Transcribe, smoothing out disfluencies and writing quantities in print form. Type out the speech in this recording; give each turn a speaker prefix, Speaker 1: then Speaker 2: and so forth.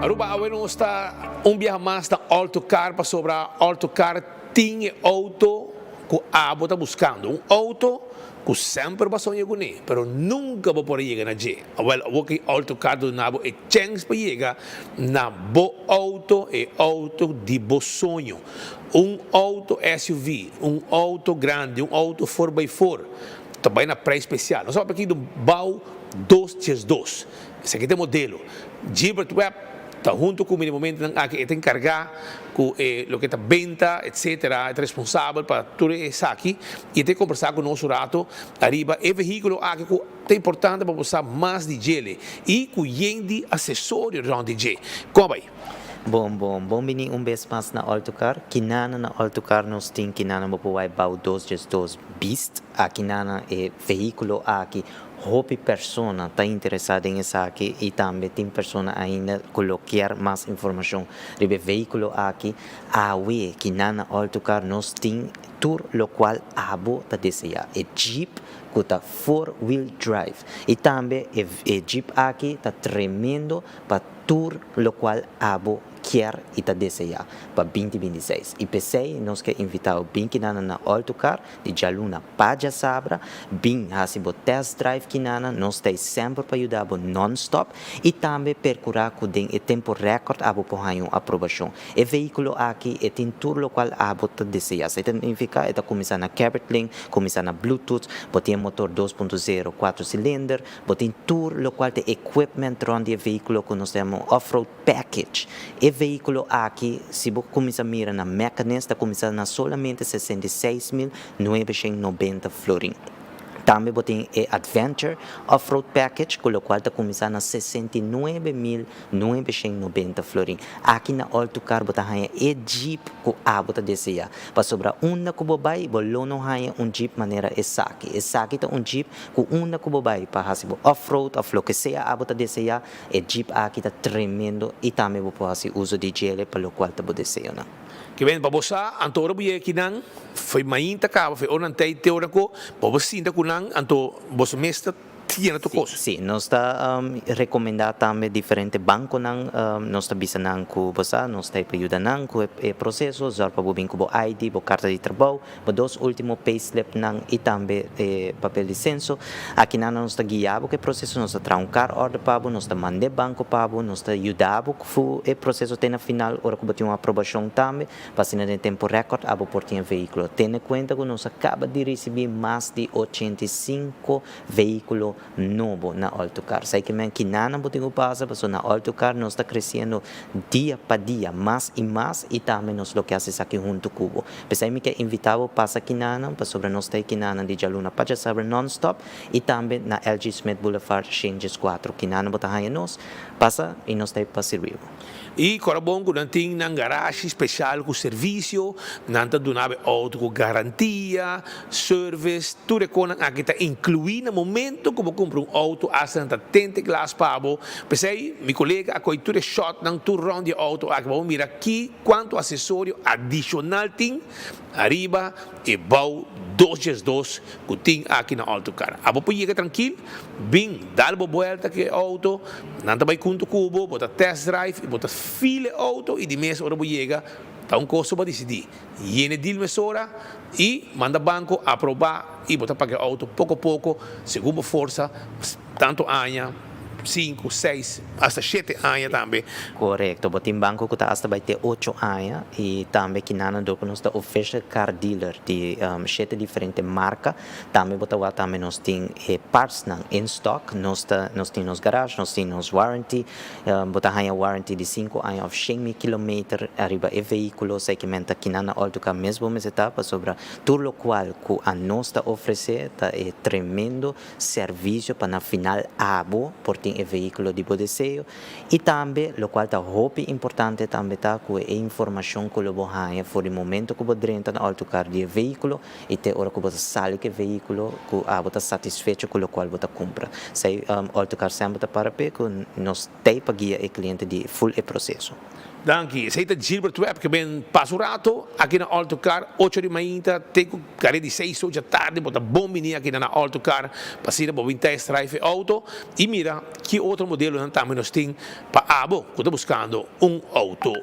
Speaker 1: Aruba, awe nos ta un biaha mas na Alto Car pasobra Alto Car tin e auto cu abo ta buscando. Un auto cu semper bo a soña cune, pero nunca bo por a yega na dje. Awel, awor cu Alto Car ta duna bo e chens pa yega na bo auto, e auto di bo soño. Un auto SUV, un auto grandi, un auto four by four, ta bay na prijs special. Nos a papia aki di un Bau 202. Esaki ta e modelo. Gilbert Webb ta hunto cu mi den momentonan aki. E ta encarga cu e loke ta benta, etcetera. E ta responsabel pa tur esaki. Y e ta combersa cu nos un rato ariba e vehiculo aki cu ta importante pa bo sa mas di djele y cu yen di accesorio rond di dje. Con a bay?
Speaker 2: Bon bon bon bini un bes mas na Altocar. Kinana na Altocar nos tin kinana bo por wai bou 202 Beast. Akinana e vehiculo aki hopi persona ta interesa den esaki y tambe tin persona ainda cu lo kier mas informacion riba e vehiculo aki. Awe kinana Altocar nos tin tur locual abo ta desea. E Jeep cu ta four wheel drive y tambe e Jeep aki ta tremendo pa tur locual abo kier y ta desea pa 2026. Y p'esey nos ke invita bo bin kinana na Altocar di djaluna pa djasabra, bin haci bo test drive kinana, nos ta ey semper pa yuda bo non-stop y tambe percura cu den e tempo record abo por haña un aprobacion. E vehiculo aki e tin tur locual abo ta desea. Esey ta nifica e ta cuminsa na Cabertlink, cuminsa na Bluetooth, bo tin e motor 2.0 cuatro cilinder, Bo tin tur locual ta equipment rond di e vehiculo cu nos ta yama un off-road package. E vehiculo aki, si bo cuminsa mira na Mechanist, ta cuminsa na solamente 66.990 florin. Tambe bo tin e Adventure off-road package cu locual ta cuminsa na 69.990 florin. Aki na All To Car bo ta haña e Jeep cu abo ta desea. Pasobra unda cu bo bay, bo lo no haña un Jeep manera esaki. Esaki ta un Jeep Ku unda ku bo bai pa hasi bo off-road òf loke sea abo ta deseá, e Jeep aki ta tremendo i tambe bo por hasi uso di djele pa lokual ta bo deseonan.
Speaker 1: Ke ben pa bo sa, anto ora bo yega kinan, fo'i mainta kaba, fo'i ora nan tei te ora ku bo por sinta ku nan, anto boso mes ta tiene tur kos.
Speaker 2: Sí, nos ta rekomendá tambe diferente bankonan, nos ta bisa nan ku bo sa, nos ta ei pa yuda nan ku e proseso, zòrg pa bo bin ku bo ID, bo karta di trabou, Bo dos ultimo payslipnan y tambe e papel di censo. Akinan nos ta guia bo cu e proceso, nos ta traha un car order pa bo, nos ta manda e banco pa bo, nos ta yuda bo cu e proceso te na final ora cu bo tin un aprobacion tambe, pa asina den tempo record abo por tin e vehiculo. Tene cuenta cu nos a caba di ricibi mas di 85 vehiculo nobo na Altocar. Sa ke men kinanan bo tin ku pasa pasobra na Altocar nos ta kresiendo dia pa dia mas i mas i tambe nos lo ke hasi esaki huntu ku bo. P'esei mi ke invitá bo pasa kinanan pasobra nos ta e kinanan di djaluna pa djasabra nònstòp i tambe na LG. Smith Boulevard 104. Kinanan bo ta haña nos, pasa i nos ta ei pa sirbi bo.
Speaker 1: I kora bon ku nan tin nan garashi speshal ku servisio, nan ta duna bo e outo ku garantia, service, tur e konan aki ta inkluí na momento ku bo kumpra un outo, asta nan ta tente glas pa bo. P'esei mi kolega a kohe tur e shotnan tur rònt di e outo aki pa bo mira ki kuantu asesorio adishonal tin ariba e bou 202 ku tin aki na Altocar. Abo por yega trankil, bin dal bo buelta ku e outo, nan ta bai kuntu ku bo, bo ta test drive i bo ta feel e outo i di mes ora bo yega ta un kos bo a disidí. Yena e deal mesora i manda banko aprobá i bo ta paga e outo poko poko segun bo forsa tantu aña. Sinku, seis, hasta shete aña tambe.
Speaker 2: Korekto, bo tin banko ku ta hasta bai te ocho aña i tambe kinana dor ku nos ta official car dealer di shete diferente marka, tambe bo ta wak tambe nos tin e partsnan in stock, nos ta nos tin nos garage, nos tin nos warranty, bo ta haña warranty di sinku aña òf shen mil kilometer ariba e vehíkulo, esei ke men ta kinana Oltuka mes bo mester ta pasobra tur lokual ku anos ta ofresé ta e tremendo Servisio pa na final abo por tin e vehíkulo di bo deseo i tambe lokual ta hopi importante tambe ta ku e informashon ku lo bo haña for di momento ku bo drenta na outocar di e vehíkulo i te ora ku bo ta sali ku e vehíkulo ku abo ta satisfecho ku lokual bo ta kumpra. Esei outocar semper ta para p'e ku nos t'ei pa guia e kliente di ful e proseso.
Speaker 1: Danki. Esey ta Gilbert Webb ke ben pasa un rato aki na All To Car ocho di mainta te ku kare di seis ocho tardi bo ta bon bini aki na All To Car pa asina bo bin test drive e auto y mira ki otro modelonan tambe nos tin pa abo ku ta buskando un auto.